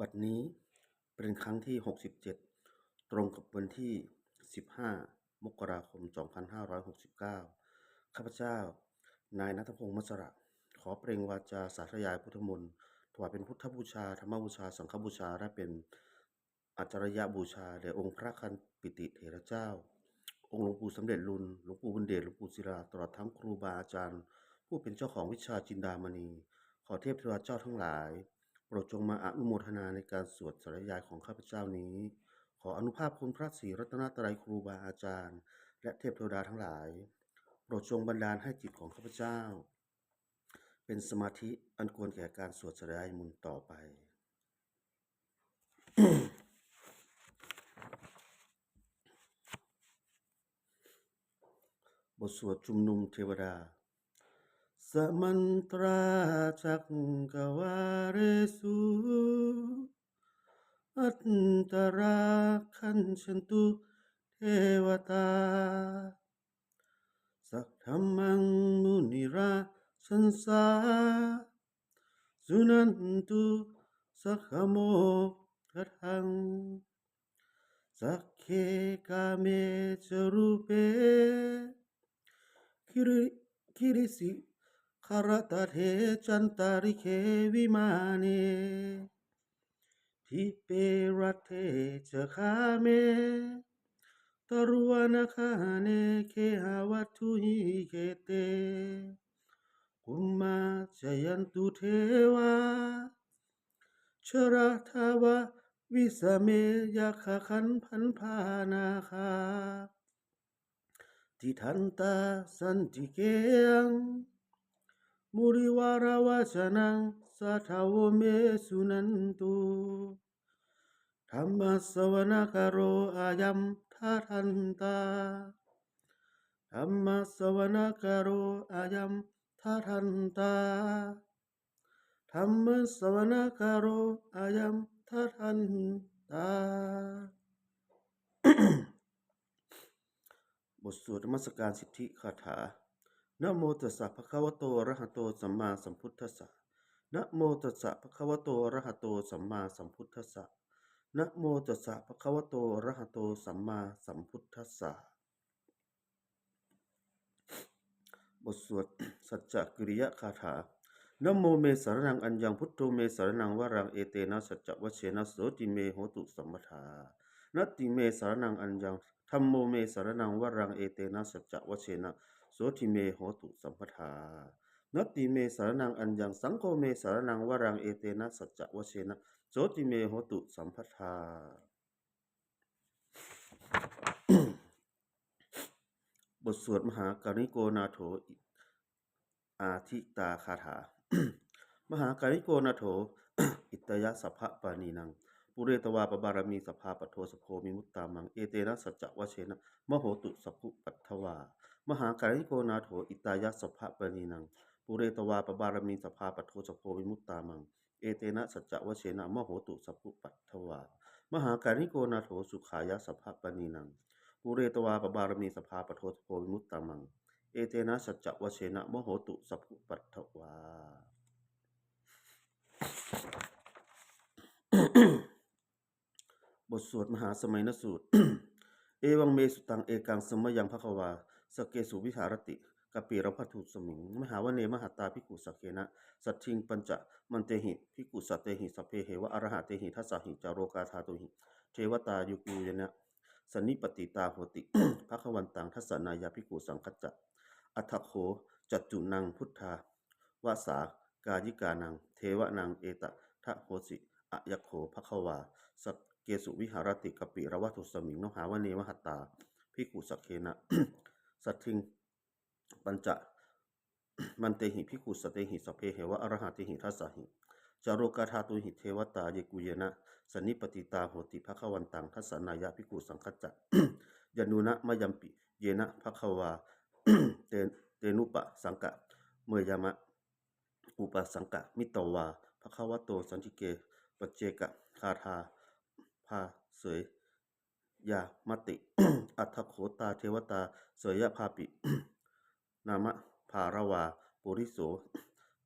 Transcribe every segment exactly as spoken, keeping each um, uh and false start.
บัดนี้เป็นครั้งที่ หกสิบเจ็ด ตรงกับวันที่ สิบห้า มกราคม สองพันห้าร้อยหกสิบเก้า ข้าพเจ้า นายณัฐพงษ์ มัจจระ ขอเปล่งวาจาสาธยายพุทธมนต์ ถวายเป็นพุทธบูชา ธรรมบูชา สังฆบูชา และเป็นอาจาริยบูชาแด่องค์พระคันปิติเถระเจ้า องค์หลวงปู่สำเร็จลุน หลวงปู่บุญเดช หลวงปู่ศิลา ตลอดทั้งครูบาอาจารย์ ผู้เป็นเจ้าของวิชาจินดามณี ขอเทพเทวาเจ้าทั้งหลาย โปรดจงมาอนุโมทนาในการสวดสาธยายของข้าพเจ้านี้ ขออานุภาพคุณพระศรีรัตนตรัย ครูบาอาจารย์ และเทพเทวดาทั้งหลาย โปรดจงบันดาลให้จิตของข้าพเจ้า เป็นสมาธิอันควรแก่การสวดสาธยายมนต์ต่อไป บทสวดชุมนุมเทวดา Samantā cakkavāḷesu atrāgacchantu devatā, saddhammaṃ munirājassa suṇantu saggamokkhadaṃ. Sagge kāme ca rūpe giri- girisikharataṭe cantalikkhe vimāne, dīpe raṭṭhe ca gāme taruvanagahane gehavatthumhi khette, bhummā cāyantu devā jalathalavisame yakkhagandhabbanāgā, tiṭṭhantā santike yaṃ munivaravacanaṃ sādhavo me suṇantu. Dhammassavanakālo ayam bhadantā. Dhammassavanakālo ayam bhadantā. Dhammassavanakālo ayam bhadantā. บทสวดนมัสการสิทธิคาถา Namo tassa bhagavato arahato sammāsambuddhassa. Namo tassa bhagavato arahato sammāsambuddhassa. Namo tassa bhagavato arahato sammāsambuddhassa. บทสวดสัจจกิริยคาถา Dhammo me saraṇaṃ aññaṃ, buddho me saraṇaṃ varaṃ, etena saccavajjena sotthi me hotu sabbadā. Natthi me saraṇaṃ aññaṃ, dhammo me saraṇaṃ varaṃ, etena saccavajjena sotthi me hotu sabbadā. Natthi me saraṇaṃ aññaṃ, saṅgho me saraṇaṃ varaṃ, etena saccavajjena sotthi me hotu sabbadā. บทสวดมหาการณิโกนาโถ อาทิตตาคาถา Mahākāruṇiko nātho hitāya sabbapāṇinaṃ, pūretvā pāramī sabbā patto sambodhimuttamaṃ, etena saccavajjena mā hontu sabbupaddavā. Mahākāruṇiko nātho hitāya sabbapāṇinaṃ, pūretvā pāramī sabbā patto sambodhimuttamaṃ, etena saccavajjena mā hontu sabbupaddavā. Mahākāruṇiko nātho sukhāya sabbapāṇinaṃ, pūretvā pāramī sabbā patto sambodhimuttamaṃ, etena saccavajjena mā hontu sabbupaddavā. บทสวดมหาสมัยนสูตร Evaṃ me sutaṃ. Ekaṃ samayaṃ bhagavā sakkesu viharati kapilavatthusmiṃ mahāvane mahatā bhikkhusaṅghena saddhiṃ pañcamattehi bhikkhusatehi sabbeheva arahantehi. Dasahi ca lokadhātūhi devatā yebhuyyena sannipatitā honti bhagavantaṃ dassanāya bhikkhusaṅghañca. Atha kho catunnaṃ buddha- vasākāyikānaṃ devānaṃ etadahosi: Ayaṃ kho bhagavā sakkesu viharati kapilavatthusmiṃ mahāvane mahatā bhikkhusaṅghena saddhiṃ pañcamattehi bhikkhusatehi sabbeheva arahantehi. Dasahi ca lokadhātūhi devatā yebhuyyena sannipatitā honti bhagavantaṃ dassanāya bhikkhusaṅghañca. Yannūna mayampi yena bhagavā te- tenupasaṅkameyyāma, upasaṅkamitvā bhagavato santike paccekagāthā bhāseyyāmāti. Atha kho tā devatā seyyathāpi nāma balavā puriso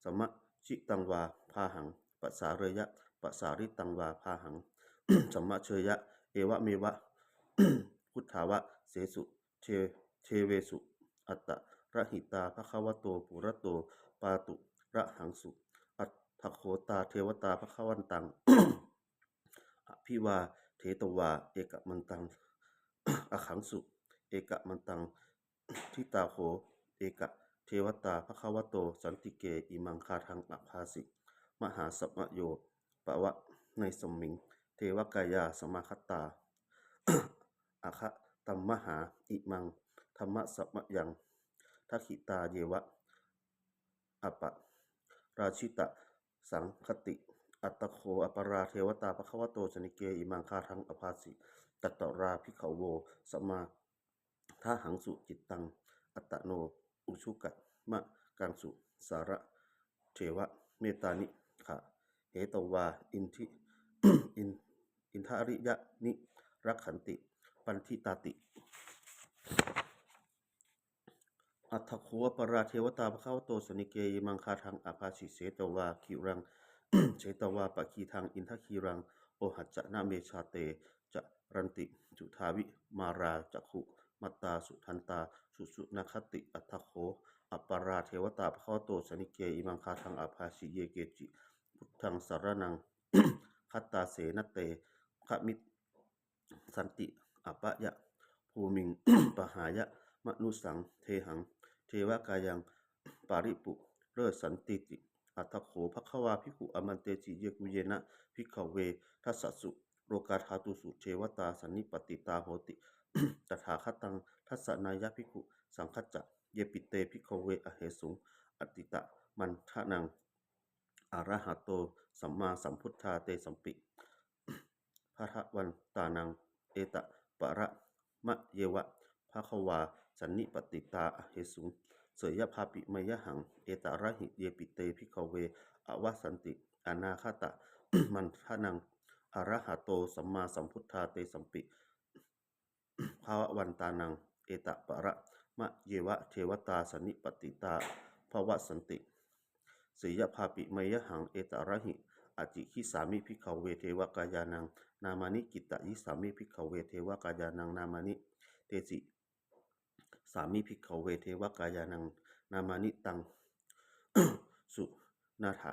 sammiñjitaṃ vā bāhaṃ pasāreyya, pasāritaṃ vā bāhaṃ samajjheyya, evameva buddhāva sesu de- devesu attarahitā bhagavato purato pāturahaṃsu. Atha kho tā devatā bhagavantaṃ abhivādetvā ekamantaṃ aṭṭhaṃsu. Ekamantaṃ ṭhitā kho ekā devatā bhagavato santike imaṃ gāthaṃ abhāsi: Mahāsamayo pavanasmiṃ devakāyā samāgatā, āgatamha imaṃ dhammasamayaṃ dakkhitāyeva aparājitasaṅghanti. Atha kho aparā devatā bhagavato santike imaṃ gāthaṃ abhāsi: Tatra bhikkhavo samādahaṃsu cittaṃ attano ujukamakaṃsu, sārathīva mettāyadikkhāhetvā indi- indriyāni rakkhanti paṇḍitāti. Atha kho aparā devatā bhagavato santike imaṃ gāthaṃ abhāsi: Chetvā khīlaṃ chetvā palighaṃ indakhīlaṃ ohaccamanejā, te caranti suddhā vimalā cakkhumatā sudantā susunāgāti. Atha kho aparā devatā bhagavato santike imaṃ gāthaṃ abhāsi: Ye keci buddhaṃ saraṇaṃ gatāse, na te gami- -ssanti apāyabhūmiṃ, pahāya mānusaṃ dehaṃ devakāyaṃ paripūressantīti. Atha kho bhagavā bhikkhū āmantesi: Yebhuyyena bhikkhave dasasu lokadhātūsu devatā sannipatitā honti tathāgataṃ dassanāya bhikkhusaṅghañca, yepi te bhikkhave ahesuṃ atītamaddhānaṃ arahanto sammāsambuddhā, tesampi bhagavantānaṃ etaparamāyeva bhagavā sannipatitā ahesuṃ. Seyyathāpi mayhaṃ etarahi, yepi te bhikkhave avassanti anāgatamaddhānaṃ arahanto sammāsambuddhā, tesampi bhagavantānaṃ etaparamāyeva devatā sannipatitā bhavassanti. Seyyathāpi mayhaṃ etarahi, ācikkhissāmi bhikkhave devakāyānaṃ nāmāni, kittayissāmi bhikkhave devakāyānaṃ nāmāni, desissāmi bhikkhave devakāyānaṃ nāmāni, taṃ suṇātha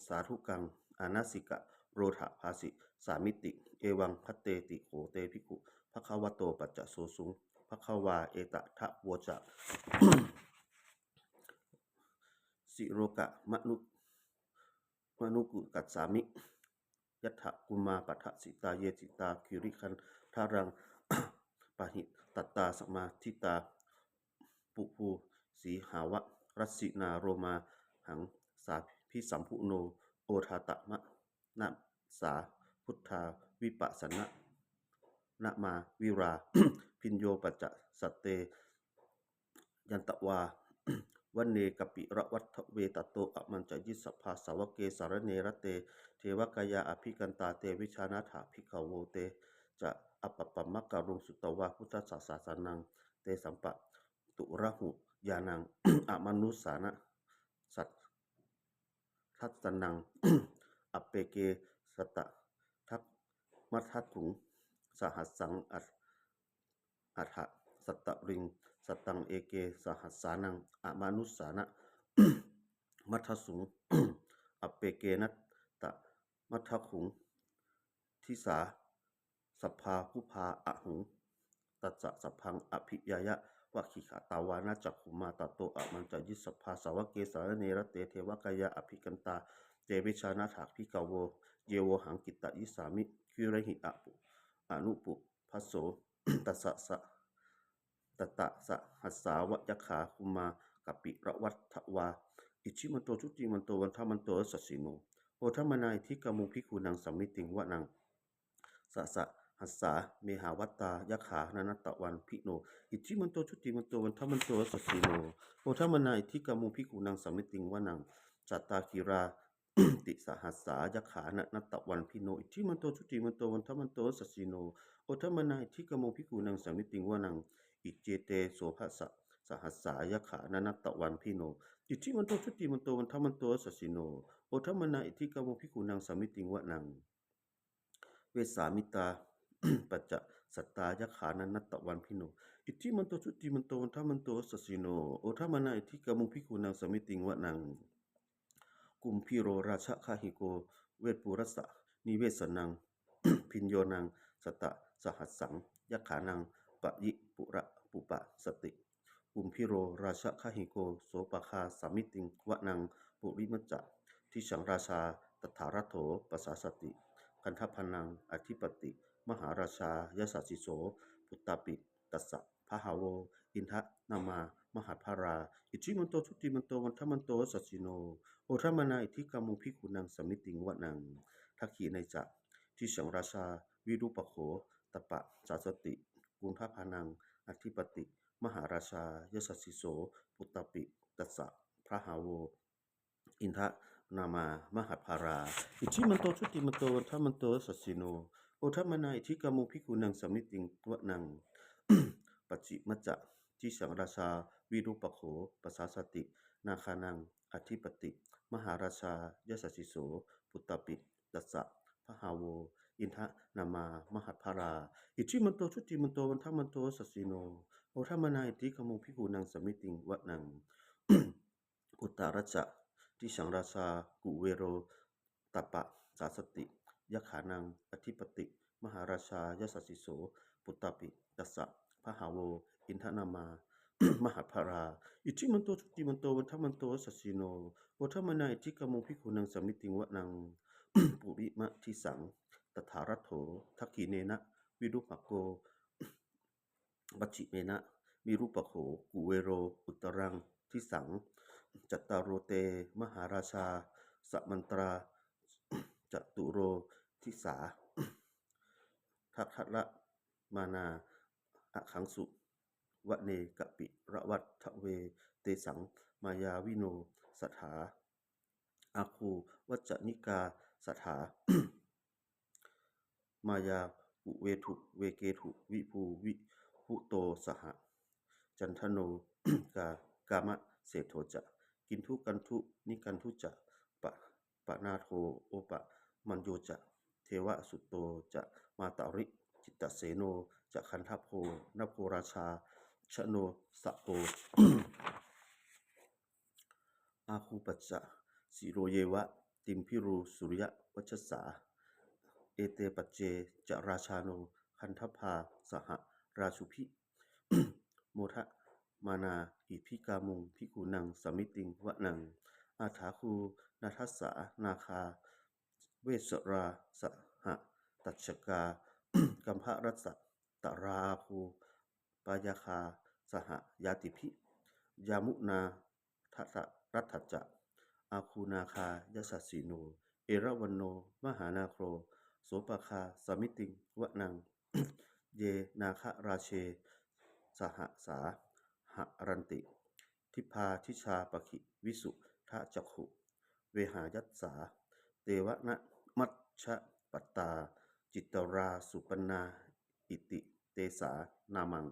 sādhukaṃ anantikarotha bhāsissāmīti. Evaṃ bhanteti kho te bhikkhū bhagavato paccassosuṃ. Bhagavā etadavoca: Silokamanukassāmi, manukassāmi, yattha bhummā tadassitā, ye sitā girigabbharaṃ, pahitattā samāhitā, puthū sīhāva rasinā, lomahaṃsābhisambhuno, odātamanasā suddhā, vippasannamanāvilā. Bhiyyo pañcasate ñatvā vane kāpilavatthave, tato āmantayi satthā sāvake sāsane rate. Devakāyā abhikkantā, te vijānātha bhikkhavo. Te ca ātappamakaruṃ, sutvā buddhassa sāsanaṃ, tesampāturahu ñāṇaṃ, amanussāna dassanaṃ. Appeke satamaddakkhuṃ, sahassaṃ atha sattariṃ. Sataṃ eke sahassānaṃ, amanussānamaddasuṃ, appekenantamaddakkhuṃ, disā sabbā phuṭā ahuṃ. Tañca sabbaṃ abhiññāya vavakkhitvāna cakkhumā, tato āmantayi satthā sāvake sāsane rate. Devakāyā abhikkantā, te vijānātha bhikkhavo, ye vohaṃ kittayissāmi, girihi anupubbaso. Tañca sa- tañca sahassā yakkhā bhummā kāpilavatthavā, iddhimanto jutimanto vaṇṇavanto yasassino, modamānā abhikkāmuṃ bhikkhūnaṃ samitiṃ vanaṃ. Sasahassā vehāvattā yakkhā nānattavaṇṇino, iddhimanto jutimanto vaṇṇavanto yasassino, modamānā abhikkāmuṃ bhikkhūnaṃ samitiṃ vanaṃ. Sātāgirā tisahassā yakkhā nānattavaṇṇino, iddhimanto jutimanto vaṇṇavanto yasassino, modamānā abhikkāmuṃ bhikkhūnaṃ samitiṃ vanaṃ. Iccete soḷasasahassā yakkhā nānattavaṇṇino, iddhimanto jutimanto vaṇṇavanto yasassino, Odāmanā iddhikamū bhikkhūnaṃ samitiṃ vanaṃ. Vessāmittā pañcasatā yakkhā nānattavaṇṇino, iddhimanto jutimanto vaṇṇavanto yasassino. Odāmanā iddhikamū bhikkhūnaṃ samitiṃ vanaṃ. Kumbhīro rājagahiko vepullassa nivesanaṃ, bhiyyo naṃ satasahassaṃ yakkhānaṃ payirupāsati. Kumbhīro rājagahiko sopāga samitiṃ vanaṃ. Purimañca disaṃ rājā dhataraṭṭho pasāsati, gandhabbānaṃ ādhipati mahārājā yasassi so. Puttāpi tassa bahavo indanāmā mahabbalā, iddhimanto jutimanto vaṇṇavanto yasassino. Odāmanā iddhikamū bhikkhūnaṃ samitiṃ vanaṃ. Dakkhiṇe ca disaṃ rājā virūpakkho taṃ pasāsati, gandhabbānaṃ ādhipati mahārājā yasassi so. Puttāpi tassa bahavo indanāmā mahabbalā, iddhimanto jutimanto vaṇṇavanto yasassino. Odāmanā iddhikamū bhikkhūnaṃ samitiṃ vanaṃ. Pacchimañca disaṃ rājā virūpakkho pasāsati, nāgānaṃ ādhipati mahārājā yasassi so. Puttāpi tassa bahavo indanāmā mahabbalā, iddhimanto jutimanto vaṇṇavanto yasassino. Odāmanā iddhikamū bhikkhūnaṃ samitiṃ vanaṃ. Uttarajja disaṃ rājā kuvero taṃ pasāsati, yakkhānaṃ ādhipati mahārājā yasassi so. Puttāpi tassa bahavo indanāmā mahabbalā, iddhimanto jutimanto vaṇṇavanto yasassino. Odāmanā iddhikamū bhikkhūnaṃ samitiṃ vanaṃ. Purimadisaṃ dhataraṭṭho dakkhiṇena virūpakkho, pacchimena virūpakkho kuvero uttaraṃ disaṃ. Cattāro te mahārājā samantā caturo disā daddallamānā aṭṭhaṃsu vane kāpilavatthave. Tesaṃ māyāvino saṭhā āgū vañcanikā saṭhā, māyā kuṭeṇḍu veṭeṇḍu viṭū viṭuṭo saha, candano kāmaseṭṭho ca kinnughaṇḍu nighaṇḍu ca, pa panādo opamañño ca devasūto ca mātali, cittaseno ca gandhabbo naḷo rājā janosabho. Āgū pañca sīlyeva timbarū suriyavacchasā, ete pañce ca rājāno gandhabbā saha rājubhi, modamānā iddhikamū bhikkhūnaṃ samitiṃ vanaṃ. Athāgū nābhasā nāgā vesālā saha tacchakā, kambalassatarā āgū pāyāgā saha ñātibhi, yāmunā dhataraṭṭhā ca āgū nāgā yasassino, erāvaṇo mahānāgo sopāga samitiṃ vanaṃ. Ye nāgarāje sahasā haranti dibbā dijā pakkhi visuddhacakkhū, vehāyasā te vanamajjhapattā citrā supaṇṇā iti tesāṃ nāmaṃ.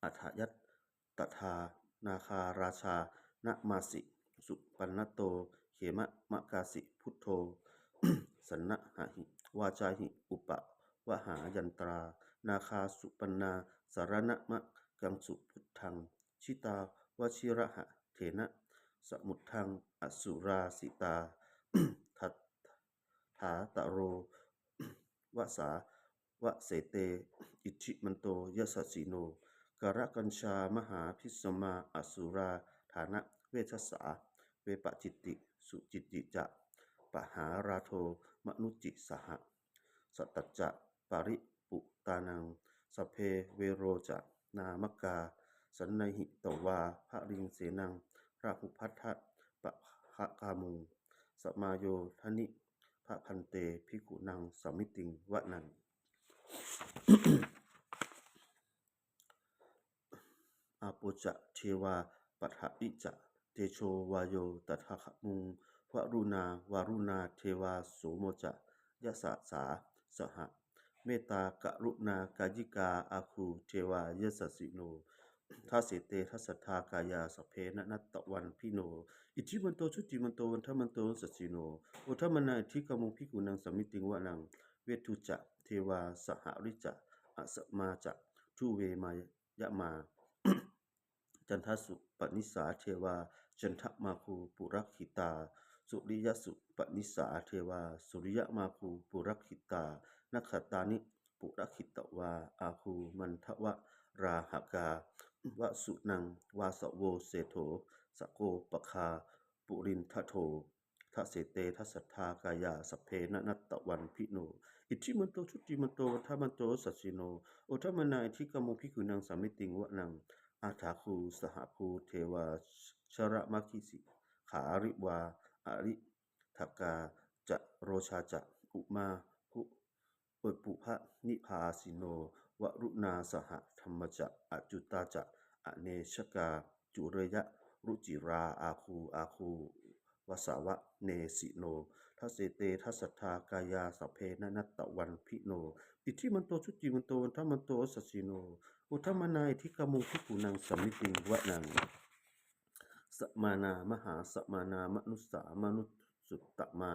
Atha yattha nāgarājānamāsi, supaṇṇato khemamakāsi buddho, saṇhāhi vācāhi upavhayantā, nāgā supaṇṇā saraṇamakaṃsu buddhaṃ. Jitā vajirahatthena samuddaṃ asurā sitā, dha- dhataraṭṭho vasā- vasete iddhimanto yasassino, kālakañjā mahābhismā asurā dānaveghasā, vepacitti sucitti ca pahārādo manucitti saha, satañca baliputtānaṃ sabbe verocanāmakā, sannayhitvā baliṃ senaṃ rāhubhaddamupāgamuṃ, samayodāni bhaddante bhikkhūnaṃ samitiṃ vanaṃ. Āpo ca devā paṭhavī ca tejo vāyo tadāgamuṃ, varuṇā vāruṇā devā somo ca yasasā saha, mettākaruṇākāyikā āgū devā yasassino, dasete dasadhā kāyā sabbe nānattavaṇṇino, iddhimanto jutimanto vaṇṇavanto yasassino, modamānā abhikkāmuṃ bhikkhūnaṃ samitiṃ vanaṃ. Veṇḍū ca devā sahalī ca asamā ca duve yamā, candassūpanisā devā candamāgū purakkhitā, suriyassūpanisā devā suriyamāgū purakkhitā, nakkhattāni purakkhitvā āgū mandavalāhakā, vasūnaṃ vāsavo seṭṭho sakko pāga purindado. Dasete dasadhā kāyā sabbe nānattavaṇṇino, iddhimanto jutimanto vaṇṇavanto yasassino, modamānā abhikkāmuṃ bhikkhūnaṃ samitiṃ vanaṃ. Athāgū sahabhū devā jalamaggisikhāriva ariṭṭhakā ca rojā ca umāpupphanibhāsino, varuṇā sahadhammā ca accutā ca anejakā, sūleyyarucirā āgū āgū vāsavanesino. Dasete dasadhā kāyā sabbe nānattavaṇṇino, iddhimanto jutimanto vaṇṇavanto yasassino, modamānā abhikkāmuṃ bhikkhūnaṃ samitiṃ vanaṃ. Samānā mahāsamānā mānusā mānusuttamā,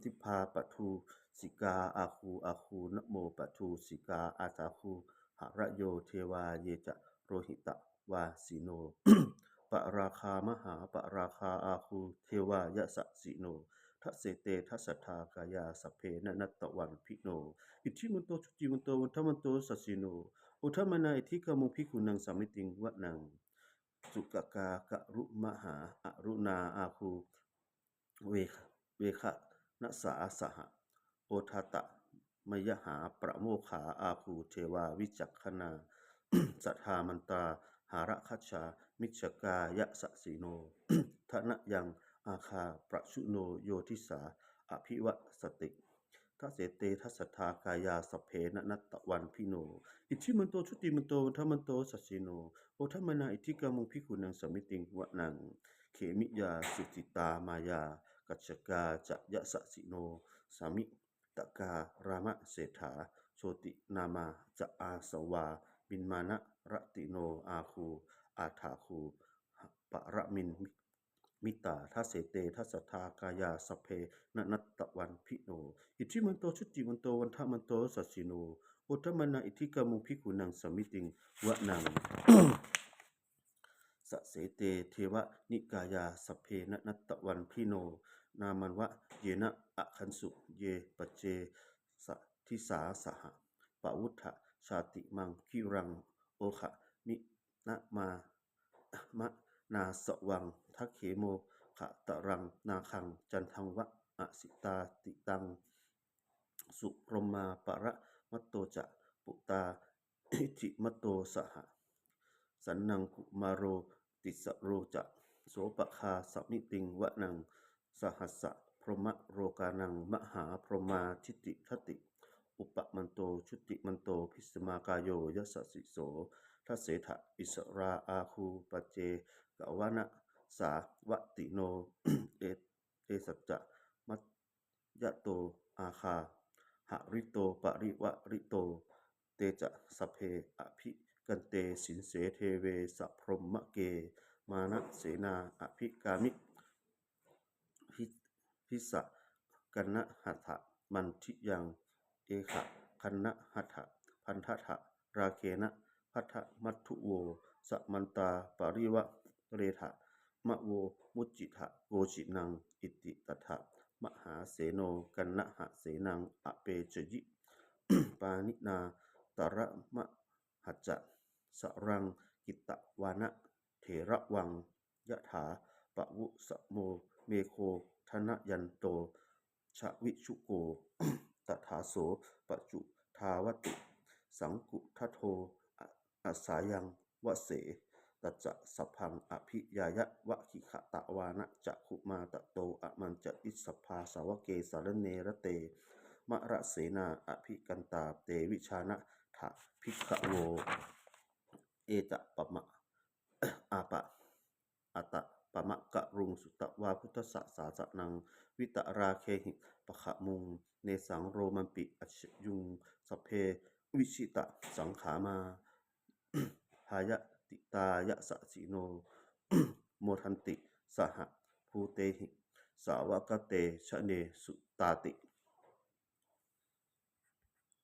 khiḍḍāpadūsikā āgū āgū nāmopadūsikā, athāgū harayo devā ye ca lohitavāsino, pāragā mahāpāragā āgū devā yasassino. Dasete dasadhā kāyā sabbe nānattavaṇṇino, iddhimanto jutimanto vaṇṇavanto yasassino, modamānā abhikkāmuṃ bhikkhūnaṃ samitiṃ vanaṃ. Sukkā karumhā aruṇā āgū veghanasā saha, odātamayhā pāmokkhā āgū devā vicakkhaṇā, sadāmattā hāragajā missakā yasassino, thanayaṃ āgā pajjunno yo disā abhivassati. Dasete dasadhā kāyā sabbe nānattavaṇṇino, iddhimanto jutimanto vaṇṇavanto yasassino, modamānā abhikkāmuṃ bhikkhūnaṃ samitiṃ vanaṃ. Khemiyā tusitā māyā kassakā ca yasassino, lambitakā lāmaseṭṭhā jotināmā ca āsavā, nimmānaratino āgū athāgū paramita. Dasete dasadhā kāyā sabbe nānattavaṇṇino, iddhimanto jutimanto vaṇṇavanto yasassino, modamānā abhikkāmuṃ bhikkhūnaṃ samitiṃ vanaṃ. Saṭṭhete devanikāyā sabbe nānattavaṇṇino, nāmanvayena āgañchuṃ ye pajjena disā saha, pavutthajātimaṅgalaṃ oghatiṇḍamanāsavaṃ, dakkhemoghataraṃ nāgaṃ candaṃva asitātitaṃ. Subrahmā paramatto ca puttā iddhimato saha, sanaṅkumāro tisaṅkhā ca sopāga samitiṃ vanaṃ. Sahassabrahmalokānaṃ mahābrahmābhitiṭṭhati, upapanno jutimanto bhismākāyo yasassi so. Dasettha issarā āgū paccekavasavattino, e- esa ca mayato āgā hārito parivārito. Te ca sabbe abhikkante sinde deve sabrahmake, mārasenā abhikkāmi bhi- bhissa kaṇhassa mandiyaṃ. Ekaṃ kaṇhattha bandhatha rāgena bandhamatthu vo, samantā parivāretha mā vo muñcittha koci naṃ. Iti tattha mahāseno kaṇhasenaṃ apesayi, pāṇinā talamāhacca saraṃ katvāna bheravaṃ. Yathā pāvussako megho thanayanto savijjuko, tadā so paccudāvatti saṅkuddho a- asayaṃvase. Tañca sabbaṃ abhiññāya vavakkhitvāna cakkhumā, tato āmantayi satthā sāvake sāsane rate. Mārasenā abhikkantā te vijānātha bhikkhavo. Etappama- apa- etappamakaruṃ sutvā buddhassa sāsanaṃ, vītarāgehi pakkhamuṃ nesaṃ lomampi iñjayuṃ. Sabbe vijitasaṅgāmā bhayam ṭhitā yasassino modanti saha bhūtehi sāvakā te janesutāti.